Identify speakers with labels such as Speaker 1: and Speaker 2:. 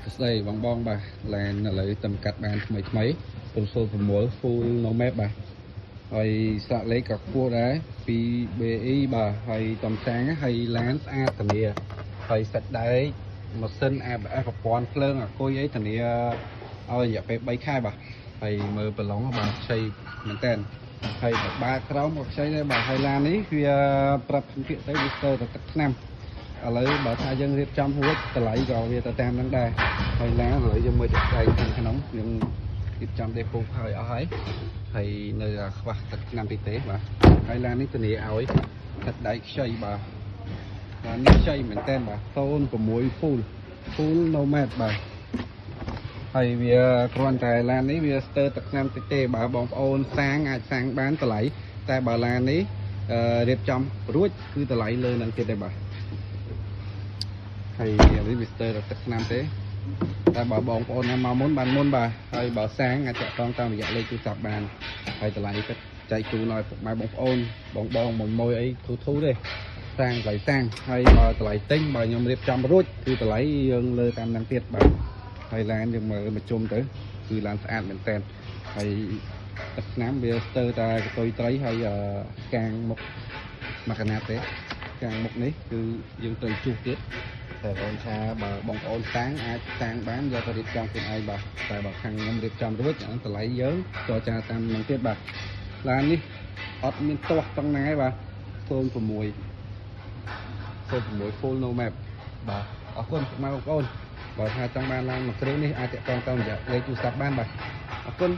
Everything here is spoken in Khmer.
Speaker 1: សួស្តីបងបងបាទឡានឥឡូវតំកាត់បានថ្មីថ្មី006 full no map បាទហើយស្លាកលេខក៏ខ្ពស់ដែរ 2BE បាទហើយតំសាំងហើយឡានស្អាតធានាហើយសាច់ដែកម៉ាស៊ីន ABS ប្រព័ន្ធភ្លើងអាគុយអីធានាឲ្យរយៈពេល3ខែបាទហើយមើលប្រឡងបាទខ្ចីមែនតើហើយបើក្រោមក៏ខ្ចីដែរបាទហើយឡាននេះវាប្រាប់ភាគទៅវាស្ទើរតែទឹកថ្នាំឥឡូវបើថាយើងរៀបចំរួចតម្លៃក៏វាទៅតាមនឹងដែរហើយឡានឥឡូវយើងមើលជាក់ស្ដែងខាងក្នុងយើងរៀបចំដេពូហើយអស់ហើយហើយនៅខ្វះទឹកថ្នាំតិចទេបាទហើយឡាននេះធានាឲ្យទឹកដែកខ្ចីបាទឡាននេះខ្ចីមែនតើបាទ06 full no map បាទហើយវាគ្រាន់តែឡាននេះវាស្ទើរទឹកថ្នាំតិចទេបើបងប្អូនសាងអាចសាងបានតម្លៃតែបើឡាននេះរៀបចំរួចគឺតម្លៃលើនឹងទៀតទេបាទហើយនេះវាស្ទើរតែទឹកថ្នាំទេតែបើបងប្អូនណាមកមុនបានមុនបាទហើយបើសាងអាចតាក់ទងតាមរយៈលេខទូរស័ព្ទបានហើយតម្លៃទឹកចែកជូនឲ្យពុកម៉ែបងប្អូនបងបងមួយមួយអីធូធូទេសាងតម្លៃសាងហើយបើតម្លៃទិញបើខ្ញុំរៀបចំរួចគឺតម្លៃយើងលើតាមនឹងទៀតបាទហើយឡានយើងមើលមកជុំទៅគឺឡានស្អាតមែនតើហើយទឹកថ្នាំវាស្ទើរតែកតុយត្រីហើយកាងមុខមួយកណាត់ទេកាងមុខនេះគឺយើងត្រូវជួសទៀតតែបងថាបើបងប្អូនសាងអាចសាងបានយកទៅរៀបចំខ្លួនឯងបាទតែបើខាងខ្ញុំរៀបចំរួចអាហ្នឹងតម្លៃយើងចរចាតាមនឹងទៀតបាទឡាននេះអត់មានទាស់ត្រង់ណាឯបាទ06 06 full no map បាទអរគុណពុកម៉ែបងប្អូនបើថាចង់បានឡានមួយគ្រឿងនេះអាចតាក់ទងតាមរយៈលេខទូរស័ព្ទបានបាទអរគុណ។